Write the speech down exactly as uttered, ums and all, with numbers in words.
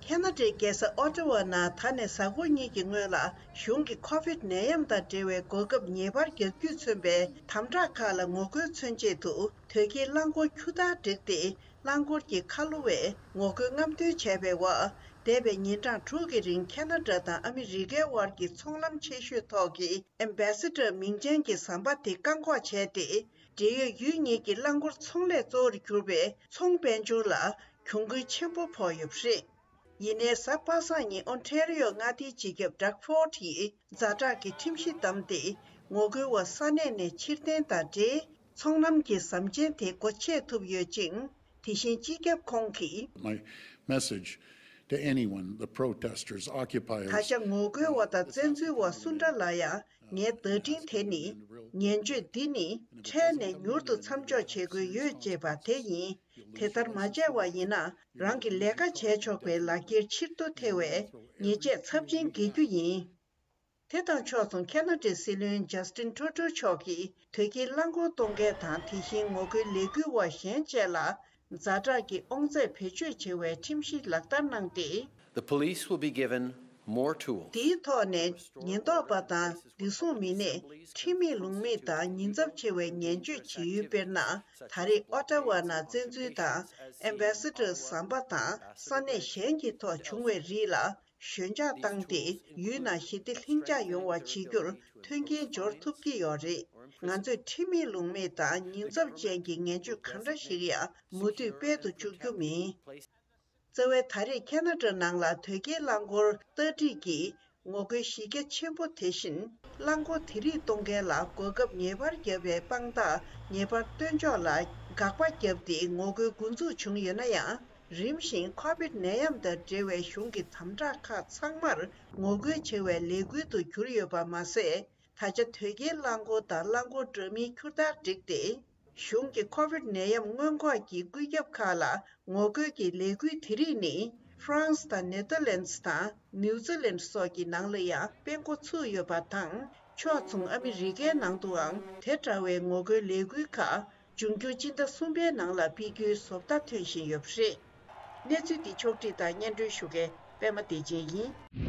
ཁེ་ན་ཌའི་རྒྱལ་ས་ཨོ་ཊ་ཝ་ནང་ད་ནས་གཟའ་འཁོར་གཉིས་ཀྱི་སྔོན་ལ་གཞུང་གི་ཁོ་བིད་ནད་ཡམས་དང་འབྲེལ་བའི་གོ་སྐབས་ངེས་པར་རྒྱག་རྒྱུས་མཚོན་པའི་དམ་དྲག་ཁག་ལ་ངོ་རྒོལ་མཚོན་ཆེད་དུ་དོལ་རྒྱལ་རླངས་འཁོར་ཁྱུ་དར་བསྒྲིགས་ཏེ། རླངས་འཁོར་གྱི་ཁ་ལོ་བས་ངོ་རྒོལ་རྔམ་སྟོན་བྱས་པའི་འོག་འདས་པའི་ཉིན་གྲངས་དྲུག་གི་རིང་ཁེ་ན་ཌ་དང་ཨ་མི་རི་ཀའི་དབར་གྱི་ཚོང་ལམ་ཆེ་ཤོས་ཐོག་གི་ཨེམ་བྷེ་སི་ཌར་མིང་ཅན་གྱི་ཟམ་པ་དེ་བཀག་འགོག་བྱས་ཏེ། འབྲེལ་ཡོད་ཡུལ་གཉིས་ཀྱི་རླངས་འཁོར་ཚོང་ལས་གཙོ་བོར་གྱུར་པའི་ཚོང་དཔལ་འབྱོར་ལ་གྱོང་གུན་ཆེན་པོ་ཕོག་ཡོད་པ་རེད། ཡིན་ནའི་གཟའ་པ་སངས་ཉིན་ཨོན་ཊེ་རི་ཡོ་མངའ་སྡེའི་སྤྱི་ཁྱབ་ཌག་ཧྥོར་ཌི་ཡིས་ཛ་དྲག་གི་ཁྲིམས་གཞི་བསྡམས་ཏེ། ངོ་རྒོལ་བ་ས་གནས་ནས་ཕྱིར་འཐེན་དང་འབྲེལ། ཚོང་ལམ་གྱི་ཟམ་ཆེན་དེ་སྒོ་ཕྱེ་ཐུབ་ཡོད་ཅིང་། དེ་བཞིན་སྤྱི་ཁྱབ་ཁོང་གིས། My message to anyone, the protesters, occupiers, ད་ཆ་ངོ་རྒོལ་བ་དང་བཙན་འཛུལ་བ་སུ་འདྲ་ལ་ཡང་ངའི་བརྡ་འཕྲིན་དེ་ནི། ངན་སྤྱོད་འདི་ནི་འཕྲལ་ནས་མྱུར་དུ་མཚམས་འཇོག་བྱེད་དགོས་ཡོད་ཅེས་པ་དེ་ཡིན། དེ་ལྟར་མ་བྱས་པ་ཡིན་ན། རང་གི་ལས་ཀ་བྱས་ཆོག་པའི་ལག་འཁྱེར་ཕྱིར་བསྡུ་ཐེ་བའི་ཉེས་ཆད་ཚབས་ཆེན་འགེལ་རྒྱུ་ཡིན། དེ་དང་ཕྱོགས་མཚུངས་ཁེ་ན་ཌའི་སྲིད་བློན་ཇ་སི་ཊིན་ཁྲུ་ཌོ་མཆོག་གིས་དོལ་རྒྱལ་རླངས་འཁོར་གཏོང་མཁན་དང་དེ་བཞིན་ངོ་རྒོལ་ལས་འགུལ་བ་གཞན་བཅས་ལ་ཛ་དྲག་གི་དབང་ཚད་བེད་སྤྱོད་བྱེད་པའི་ཁྲིམས་གཞི་ལག་བསྟར་གནང་སྟེ། The police will be given more tools. དེའི་ཐོག་ནས་ཉེན་རྟོག་པ་དང་བདེ་སྲུང་མི་སྣས་ཁྲིམས་མེད་ལུགས་མེད་དང་ཉེན་ཚབས་ཆེ་བའི་ངན་སྤྱོད་བྱེད་ཡུལ། དཔེར་ན། ད་རེས་ཨོ་ཊ་ཝ་ནང་བཙན་འཛུལ་དང་ཨེམ་བྷེ་སི་ཌར་ཟམ་པ་དང་ས་གནས་གཞན་གྱི་ཐོག་བྱུང་བའི་རིགས་ལ། ཞོད་འཇགས་བཏང་སྟེ། ཡུལ་ནང་ཞི་བདེ་ལྷིང་འཇགས་ཡོང་བ་བྱེད་རྒྱུར་མཐུན་རྐྱེན་སྦྱོར་ཐུབ་ཀྱི་ཡོད་རེད། ང་ཚོས་ཁྲིམས་མེད་ལུགས་མེད་དང་ཉེན་ཚབས་ཅན་གྱི་ངན་སྤྱོད་གང་འདྲ་ཞིག་ཡང་མུ་མཐུད་སྤེལ་དུ་བཅུག་རྒྱུ་མིན། རྩ་བའི་ད་རེས་ཁེ་ན་ཌ་ནང་ལ་དོལ་རྒྱལ་རླངས་འཁོར་སྟར་སྒྲིག་གི་ངོ་རྒོལ་གཞི་རྒྱ་ཆེན་པོ་དེ་བཞིན། རླངས་འཁོར་དེ་རིགས་གཏོང་མཁན་ལ་གོ་སྐབས་ངེས་པར་བརྒྱབ་པའི་དཔང་རྟགས་ངེས་པར་སྟོན་ཕྱོགས་ལ་དགག་པ་བརྒྱབ་སྟེ་ངོ་རྒོལ་འགོ་འཛུགས་བྱུང་ཡོད་ན་ཡང་། རིམ་བཞིན་ཁོ་བིད་ནད་ཡམས་དང་འབྲེལ་བའི་གཞུང་གི་དམ་དྲག་ཁག་ཚང་མར་ངོ་རྒོལ་བྱེད་པའི་ལས་འགུལ་དུ་གྱུར་ཡོད་པ་མ་ཟད། ད་ཆ་དོལ་རྒྱལ་རླངས་འཁོར་དང་རླངས་འཁོར་འདྲ་མིན་ཁྱུ་དར་བསྒྲིགས་ཏེ། གཞུང་གི་ཁོ་བིད་ནད་ཡམས་སྔོན་འགོག་གི་བཀོད་ཁྱབ་ཁག་ལ་ངོ་རྒོལ་གྱི་ལས་འགུལ་དེ་རིགས་ནི། ཧྥ་རན་སི་དང་ནེ་ཐར་ལན་སི་དང་ནིའུ་ཛི་ལན་སོགས་ཀྱི་ནང་ལ་ཡང་སྤེལ་འགོ་ཚུགས་ཡོད་པ་དང་། ཕྱོགས་མཚུངས་ཨ་མི་རི་ཀའི་ནང་དུའང་དེ་འདྲ་བའི་ངོ་རྒོལ་ལས་འགུལ་ཁག་འབྱུང་འགྱུར་སྤྱི་ཟླ་གསུམ་པའི་ནང་ལ་སྤེལ་རྒྱུའི་བཟོ་ལྟ་ཐོན་བཞིན་ཡོད་པ་རེད། གནས་ཚུལ་འདི་ཕྱོགས་བསྒྲིགས་དང་སྙན་སྒྲོན་ཞུ་མཁན་པད་མ་བདེ་ཆེན་ཡིན།